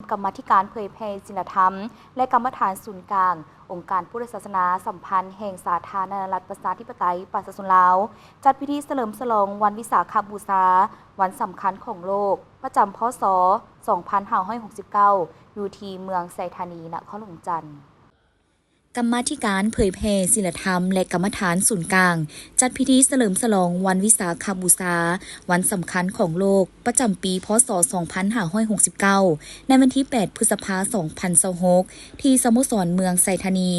ກຳມາທິການເຜີຍແຜ່ສິນລະທຳ ແລະ ກຳມະຖານສູນກາງ ອົງການພຸດທະສາສະໜາສຳພັນແຫ່ງສາທາລະນະລັດ ປະຊາທິປະໄຕ ປະຊາຊົນລາວ ຈັດພິທີສະເຫຼີມສະຫຼອງວັນວິສາຂະບູຊາ ວັນສຳຄັນຂອງໂລກ ປະຈຳ ພ.ສ. ສອງພັນຫ້າຮ້ອຍຫົກສິບເກົ້າ ຢູ່ທີ່ເມືອງໄຊທານີ ນະຄອນຫຼວງວຽງຈັນ. ກຳມາທິການເຜີຍແຜ່ສິນລະທຳ ແລະ ກຳມະຖານສູນກາງ ຈັດພິທີສະເຫຼີມສະຫຼອງວັນວິສາຂະບູຊາ ວັນສຳຄັນຂອງໂລກ ປະຈຳປີ ພ.ສ. ສອງພັນຫ້າຮ້ອຍຫົກສິບເກົ້າ ໃນວັນທີແປດ ພຶດສະພາ ສອງພັນຊາວຫົກ ທີ່ສະໂມສອນເມືອງໄຊທານີ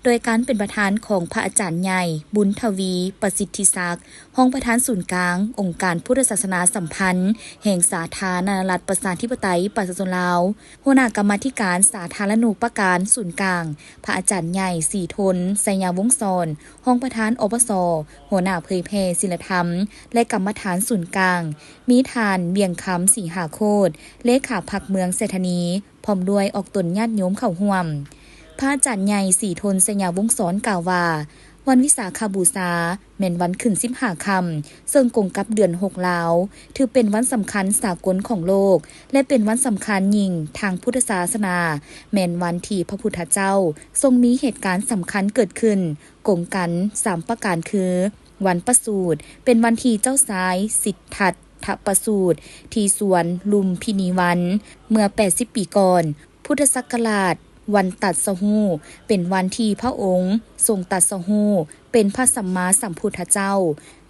ໂດຍການເປັນປະທານຂອງພະອາຈານໃຫຍ່ ບຸນທະວີ ປະສິດທິສັກ ຮອງປະທານສູນກາງ ອົງການພຸດທະສາສະໜາສຳພັນແຫ່ງສາທາລະນະລັດ ປະຊາທິປະໄຕ ປະຊາຊົນລາວ, ຫົວໜ້າກຳມາທິການສາທາລະນູປະການສູນກາງ, ພະອາຈານໃຫຍ່ ສີທົນ ໄຊຍະວົງສອນ ຮອງປະທານ ອປສ, ຫົວໜ້າເຜີຍແຜ່ສິນລະທຳ ແລະ ກຳມະຖານສູນກາງ, ມີທ່ານ ວຽງຄຳ ສີຫາໂຄດ ເລຂາພັກເມືອງໄຊທານີ ພ້ອມດ້ວຍອອກຕົນຍາດໂຍມເຂົ້າຮ່ວມ. ພະອາຈານໃຫຍ່ ສີທົນ ໄຊຍະວົງສອນ ກ່າວວ່າ ວັນວິສາຂະບູຊາ ແມ່ນວັນຂຶ້ນສິບຫ້າຄ່ຳ ເຊິ່ງກົງກັບເດືອນຫົກລາວ, ຖືເປັນວັນສຳຄັນສາກົນຂອງໂລກ ແລະ ເປັນວັນສຳຄັນຍິ່ງທາງພຸດທະສາສະໜາ, ແມ່ນວັນທີ່ພະພຸດທະເຈົ້າຊົງມີເຫດການສຳຄັນເກີດຂຶ້ນ ກົງກັນສາມປະການຄື ວັນປະສູດ ເປັນວັນທີ່ເຈົ້າຊາຍສິດທັດທະປະສູດ ທີ່ສວນລຸມພິນີວັນ ເມື່ອແປດສິບປີກ່ອນ, ພຸດທະສັກກະລາດ ວັນຕັດສະຮູ້ ເປັນວັນທີ່ພະອົງຊົງຕັດສະຮູ້ເປັນພະສຳມາສຳພຸດທະເຈົ້າ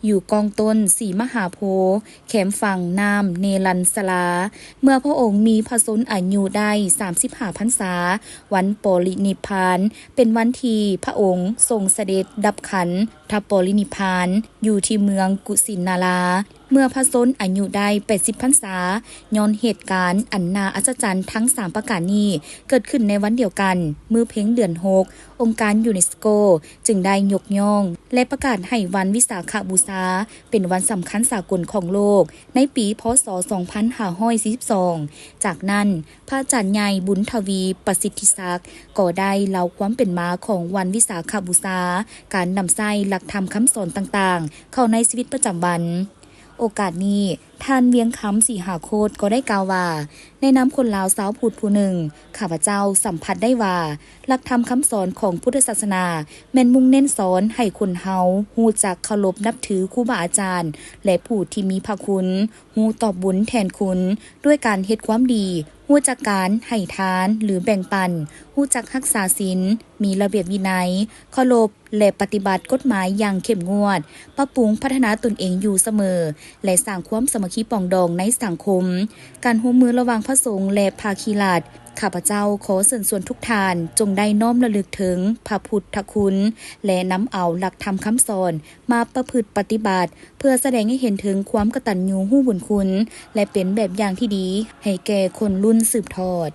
ຢູ່ກ້ອງຕົ້ນສີມະຫາໂພ ແຄມຝັ່ງນ້ຳເນລັນຊະລາ ເມື່ອພະອົງມີພະຊົນອາຍຸໄດ້ສາມສິບຫ້າພັນສາ, ວັນປະລິນິບພານ ເປັນວັນທີ່ພະອົງຊົງສະເດັດດັບຂັນທະປະລິນິບພານ ຢູ່ທີ່ເມືອງກຸສິນນາລາ ເມື່ອພະຊົນອາຍຸໄດ້ແປດສິບພັນສາ, ຍ້ອນເຫດການອັນໜ້າອັດສະຈັນທັງສາມປະການນີ້ເກີດຂຶ້ນໃນວັນດຽວກັນ, ມື້ເພັງເດືອນຫົກ, ອົງການຢູເນສໂກຈຶ່ງໄດ້ຍົກຍ້ອງ ແລະ ປະກາດໃຫ້ວັນວິສາຂະບູຊາ ເປັນວັນສຳຄັນສາກົນຂອງໂລກ ໃນປີ ພ.ສ. ສອງພັນຫ້າຮ້ອຍສີ່ສິບສອງ. ຈາກນັ້ນ, ພະອາຈານໃຫຍ່ ບຸນທະວີ ປະສິດທິສັກ ກໍໄດ້ເລົ່າຄວາມເປັນມາຂອງວັນວິສາຂະບູຊາ, ການນຳໃຊ້ຫຼັກທຳຄຳສອນຕ່າງໆ ເຂົ້າໃນຊີວິດປະຈຳວັນ. ໂອກາດນີ້, ທ່ານ ວຽງຄຳ ສີຫາໂຄດ ກໍໄດ້ກ່າວວ່າ, ໃນນາມຄົນລາວຊາວພຸດຜູ້ໜຶ່ງ, ຂ້າພະເຈົ້າສຳຜັດໄດ້ວ່າ ຫຼັກທຳຄຳສອນຂອງພຸດທະສາສະໜາ ແມ່ນມຸ່ງເນັ້ນສອນໃຫ້ຄົນເຮົາຮູ້ຈັກເຄົາລົບນັບຖືຄູບາອາຈານ ແລະ ຜູ້ທີ່ມີພະຄຸນ, ຮູ້ຕອບບຸນແທນຄຸນ ດ້ວຍການເຮັດຄວາມດີ, ຮູ້ຈັກການໃຫ້ທານ ຫຼື ແບ່ງປັນ, ຮູ້ຈັກຮັກສາສິນ, ມີລະບຽບວິໄນ, ເຄົາລົບ ແລະ ປະຕິບັດກົດໝາຍຢ່າງເຂັ້ມງວດ, ປັບປຸງພັດທະນາຕົນເອງຢູ່ສະເໝີ ແລະ ສ້າງຄວາມສາມັກຄີປອງດອງໃນສັງຄົມ, ການຮ່ວມມືລະຫວ່າງພະສົງ ແລະ ພາຄີລັດ. ຂ້າພະເຈົ້າຂໍເຊີນຊວນທຸກທ່ານ ຈົ່ງໄດ້ນ້ອມລະລຶກເຖິງພະພຸດທະຄຸນ ແລະ ນຳເອົາຫຼັກທຳຄຳສອນມາປະພຶດປະຕິບັດ ເພື່ອສະແດງໃຫ້ເຫັນເຖິງຄວາມກະຕັນຍູຮູ້ບຸນຄຸນ ແລະ ເປັນແບບຢ່າງທີ່ດີໃຫ້ແກ່ຄົນລຸ້ນສືບທອດ.